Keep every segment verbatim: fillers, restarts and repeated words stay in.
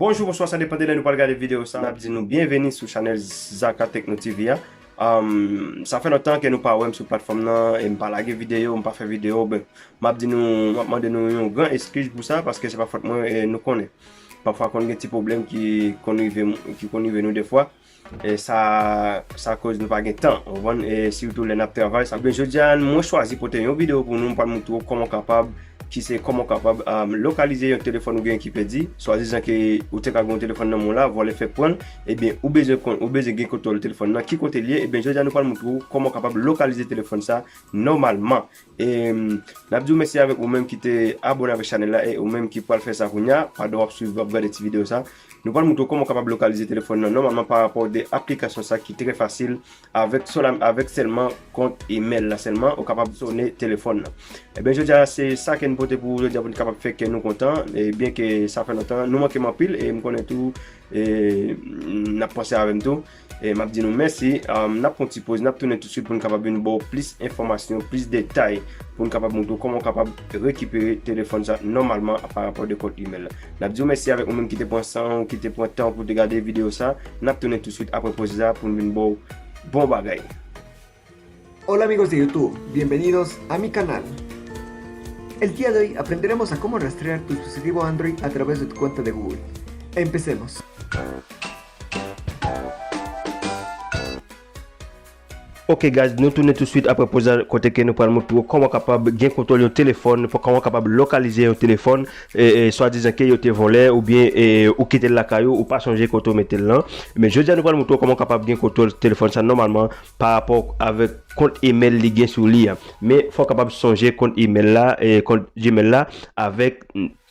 Bonjou, bonswa, sa depann de lè nou pral gade videyo sa. N ap di nou byenveni sou chanèl Zaka Techno T V a. Um, sa fè lontan ke nou pa wè m sou platfòm nan, e m pa lage videyo, m pa fè videyo. Ben, m ap di nou, m ap mande nou yon gran eskiz pou sa, paske se pa fòt mwen, e nou konnen. Pafwa konn gen ti pwoblèm ki konn rive, ki konn rive nou defwa. E sa, sa koz nou pa gen tan, ou konprann? E sitou lè n ap travay, sa. Ebyen, jodi a, mwen chwazi pote yon videyo pou nou, m pral montre w kòman w kapab, ki se kòman w kapab, um, lokalize yon telefòn ou gen ki pèdi, swadizan ke ou te ka gen yon telefòn nan men w la, vòlè fè pran l, ebyen, ou bezwen konn, ou bezwen gen kontwòl telefòn nan, ki kote l ye, ebyen, jodi a, nou pral montre w kòman w kapab lokalize telefòn sa nòmalman. E, mm, n ap di w mèsi avèk ou menm ki te abòne avèk chanèl la e ou menm ki pral fè sa kounye a, pandan w ap swiv, w ap gade ti videyo sa. Nou pral montre w kòman w kapab lokalize telefòn nan nòmalman pa rapò de aplikasyon sa ki trè fasil avèk sèl-, avèk sèlman kont email la sèlman, ou kapab sone telefòn nan. Ebyen, jodi a, se sa ke n pote pou ou jodi a pou n kapab fè kè nou kontan. E byen ke sa fè lontan, nou manke m anpil e m konnen tou, e, n ap panse avè m tou. E m ap di nou mèsi. Um, n ap pran ti poz, n ap tounen tousuit pou n kapab vin ba w plis enfòmasyon, plis detay, pou n kapab montre w kòman w kapab rekipere telefòn sa nòmalman pa rapò de kont email la. N ap di w mèsi avèk ou menm ki te pran san w, ki te pran tan pou te gade videyo sa. N ap tounen tousuit apre poz sa pou n vin ba w bon bagay. Hola amigos de YouTube, bienvenidos a mi canal. El día de hoy aprenderemos a cómo rastrear tu dispositivo Android a través de tu cuenta de Google. Empecemos. Ok guys, nou tounen tousuit apre poz la kote ke nou pral montre w kòman w kapab gen kontwòl yon telefòn, kòman w kapab lokalize yon telefòn, e, e, swadizan ke yo te vòlè oubyen, e, ou kite l lakay ou, ou pa sonje kote w mete l lan. Men jodi a nou pral montre w kòman w kapab gen kontwòl telefòn sa nòmalman pa rapò avèk kont email li gen sou li a. Men fò w kapab sonje kont email la, e, kont Gmail la avèk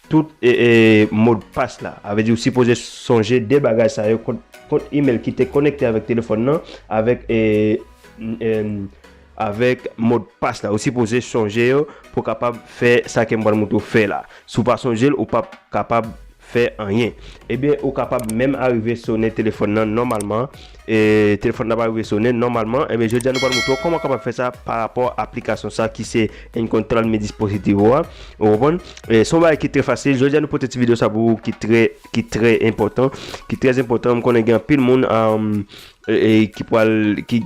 tout, e, e, modpas la. A vle di ou sipoze sonje de bagay sa yo, kont, kont email ki te konekte avèk telefòn nan, avèk, e, e, avèk modpas la. Ou sipoze sonje yo pou kapab fè sa ke m pral montre w fè la. Si w pa sonje l, ou p ap kapab fè anyen. Ebyen, ou kapab menm arive sonnen telefòn nan nòmalman. E, telefòn nan pa rive sonnen nòmalman. Ebyen, jodi a nou pral montre w kòman w kapab fè sa pa rapò aplikasyon sa ki se Encontrar mi dispositivo a. Ou konprann? E, se yon bagay ki trè fasil. Jodi a nou pote ti videyo sa pou ou ki trè, ki trè enpòtan. Ki trè enpòtan. M konnen gen anpil moun, um, e, e, ki pral, ki,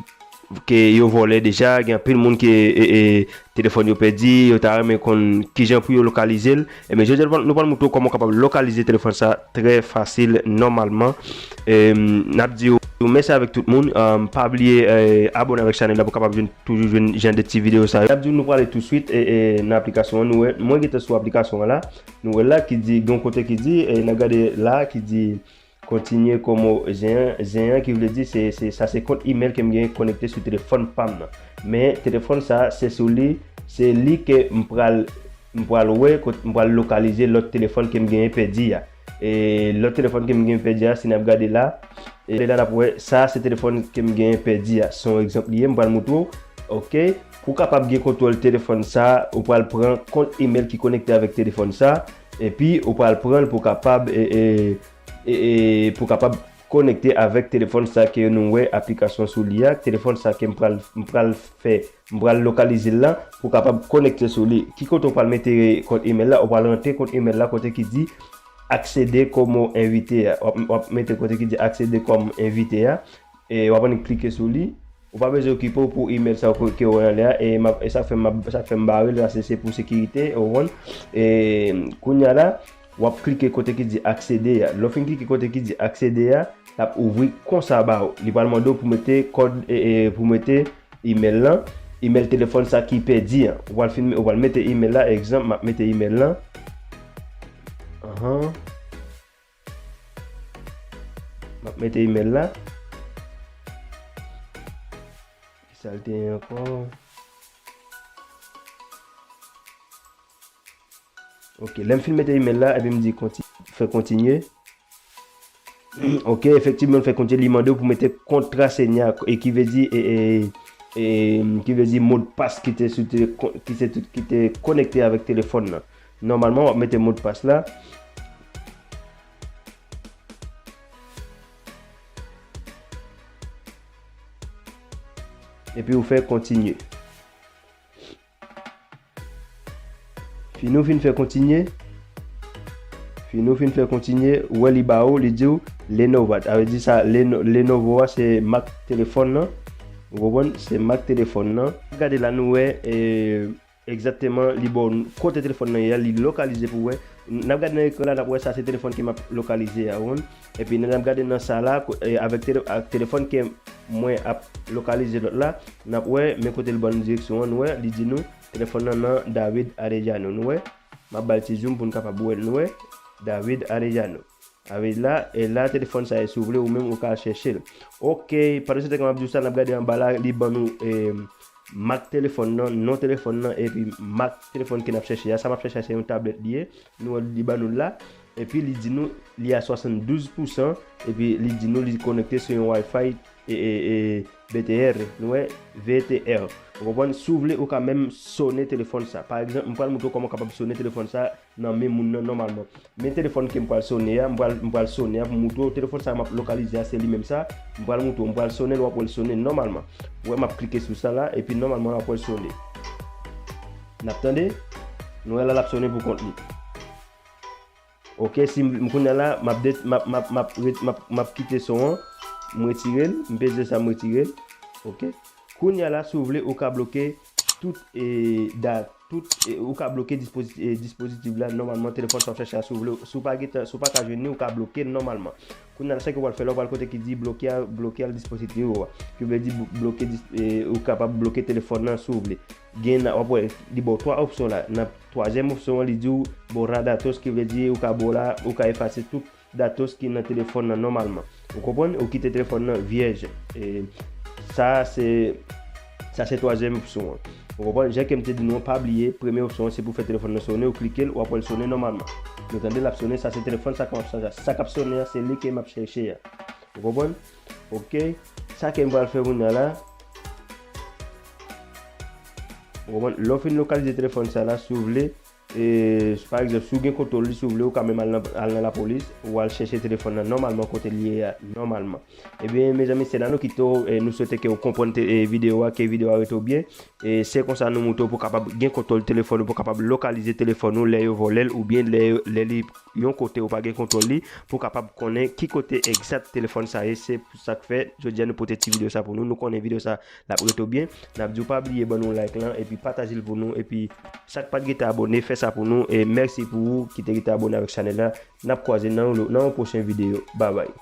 ke yo vòlè deja. Gen anpil moun ki, e, e, telefòn yo pèdi, yo ta renmen konn kijan pou yo lokalize l. Ebyen, jodi a nou pral, nou pral montre w kòman w kapab lokalize telefòn sa trè fasil nòmalman. E, n ap di w mèsi avèk tout moun. E, pa bliye, e, abòne avèk chanèl la pou w kapab jwenn, toujou jwenn jan de ti videyo sa yo. N ap di w nou prale tousuit, e, e, nan aplikasyon an. Nou wè, mwen gentan sou aplikasyon an la. Nou wè la ki di, gen yon kote ki di, e, n ap gade la ki di, kontinye kòm zen an, zen an ki vle di se, se, sa se kont email ke m gen konekte sou telefòn pa m nan. Men telefòn sa, se sou li, se li ke m pral, m pral wè, kot m pral lokalize lòt telefòn ke m genyen pèdi a. E lòt telefòn ke m genyen pèdi a, si n ap gade la, e la n ap wè, sa se telefòn ke m genyen pèdi a. Se yon egzanp li ye, m pral montre w. Ok, pou w kapab gen kontwòl telefòn sa, ou pral pran kont email ki konekte avèk telefòn sa, epi ou pral pran l pou w kapab, e, e, e, e pou w kapab konekte avèk telefòn sa ke nou wè aplikasyon sou li a, telefòn sa ke m pral, m pral fè, m pral lokalize l la pou w kapab konekte sou li. Ki kote w pral mete kont email la? Ou pral rantre kont email la kote ki di accéder como invité a. W ap, w ap mete kote ki di accéder comme invité a. E w ap annik klike sou li. Ou pa bezwen okipe w pou email sa yo ke w wè anlè a. E m ap, e sa k fè m ap, sa k fè m bare l la, se, se pou sekirite, ou konprann? E kounye a la, w ap klike kote ki di accéder a. Lè w fin klike kote ki di accéder a, l ap ouvri konsa ba w. Li pral mande w pou mete kòd, e, e, pou mete email lan, email telefòn sa ki pèdi an. Ou pral fin, ou pral mete email la, egzanp, m ap mete email lan. Ahan. M ap mete email la. Kisa l te ye ankò? Ok, lè m fin mete email la, epi m di konti-, fè kontinye. Ok, efektivman, l fè kontinye, li mande w pou mete kontrasenya, e ki vle di, e, e, e, ki vle di modpas ki te sou te, ki se, ki te konekte avèk telefòn nan. Nòmalman, w ap mete modpas la. Epi ou fè kontinye. Fin ou fin fè kontinye. Fin ou fin fè kontinye, ou wè li ba ou, li di w Lenovo. Sa vle di sa, Leno- Lenovo a se mak telefòn nan. Ou konprann? Se mak telefòn nan. Gade la, nou wè, e, egzakteman, li ba w kote telefòn nan ye a, li lokalize pou wè. N ap gade nan ekran la, n ap wè sa se telefòn ke m ap lokalize a, ou konprann? Epi n ap gade nan sa la, ko- e, avèk tele- ak telefòn ke mwen ap lokalize lòt la, n ap wè, men kote l ban nou direksyon an, nou wè, li di nou, telefòn nan nan David Arellano, nou wè. M ap ba l ti zoom pou n kapab wè l, nou wè, David Arellano. Avè la, e la, telefòn sa ye, si w vle, ou menm, ou ka al chèche l. Ok, pandan se tan ke m ap di w sa, n ap gade anba la, li ban nou, e, mak telefòn nan, non telefòn nan, epi mak telefòn ke n ap chèche a. Sa m ap chèche a, se yon tablèt li ye. Nou wè, li ban nou l la. Epi li di nou, li a swasanndouz pousan, epi li di nou, li konekte sou yon Wi-Fi, e, e, e, B T R, nou wè, V T R. Ou konprann? Si w vle, ou ka menm sonnen telefòn sa. Pa egzanp, m pral montre w kòman w kapab sonnen telefòn sa nan men moun nan nòmalman. Men telefòn ke m pral sonnen an, m pral, m pral sonnen an pou m montre w. Telefòn sa m ap lokalize a, se li menm sa. M pral montre w, m pral sonnen l, w ap wè l sonnen nòmalman. Ou wè, m ap klike sou sa la, epi nòmalman, w ap wè l sonnen. N ap tande? Nou wè la, l ap sonnen pou kont li. Ok, si m, m kounye a la, m ap det- m ap, m ap, m ap ret- m ap, m ap kite son an, m retire l, m peze sa, m retire l. Ok. Kounye a la, si w vle, ou ka bloke tout, e, dat, tout, e, ou ka bloke dispozi- e, dispozitif la. Nòmalman, telefòn sa w ap chèche a, si w vle, si w pa gentan, si w pa ka jwenn li, ou ka bloke l nòmalman. Kounye a la, sa ke w pral fè la, w pral kote ki di bloke a, bloke al dispozitif ou a. Ki vle di bl- bloke dis- e, ou kapab bloke telefòn nan si w vle. Gen nan, w ap wè, li ba w twa opsyon la. Nan twazyèm opsyon an, li di w borra datos, ki vle di ou ka borra, ou ka efase tout datos ki nan telefòn nan nòmalman. Ou konprann? Ou kite telefòn nan vyèj. E sa se, sa se twazyèm opsyon an. Ou konprann? Jan ke m te di nou an, pa bliye, premye opsyon an se pou fè telefòn nan sonnen, ou klike l, w ap wè l sonnen nòmalman. Nou tande l ap sonnen, sa se telefòn sa k ap, sa, sa k ap sonnen an, se li ke m ap chèche a. Ou konprann? Ok. Sa ke m pral fè kounye a la. Ou konprann? Lè w fin lokalize telefòn sa la, si w vle, e, pa egzanp, si w gen kontwòl li, si w vle, ou ka menm al nan, al nan lapolis, ou al chèche telefòn nan nòmalman kote l ye a, nòmalman. Ebyen, mezanmi, se la nou kite w, e, nou swete ke w konprann te- e, videyo a, ke videyo a rete w byen. E se konsa nou montre w pou w kapab gen kontwòl telefòn ou, pou w kapab lokalize telefòn ou lè yo vòlè l, oubyen lè, lè li yon kote ou pa gen kontwòl li, pou w kapab konnen ki kote egzak telefòn sa ye. Se pou sa k fè, jodi a nou pote ti videyo sa pou nou. Nou konnen videyo sa l ap rete w byen. N ap di w pa bliye ban nou like lan, epi pataje l pou nou, epi sa k pa t gentan abòne, fè sa pou nou, e mèsi pou ou ki te gentan abòne avèk chanèl la. N ap kwaze nan yon lo- nan yon pwochen videyo. Babay.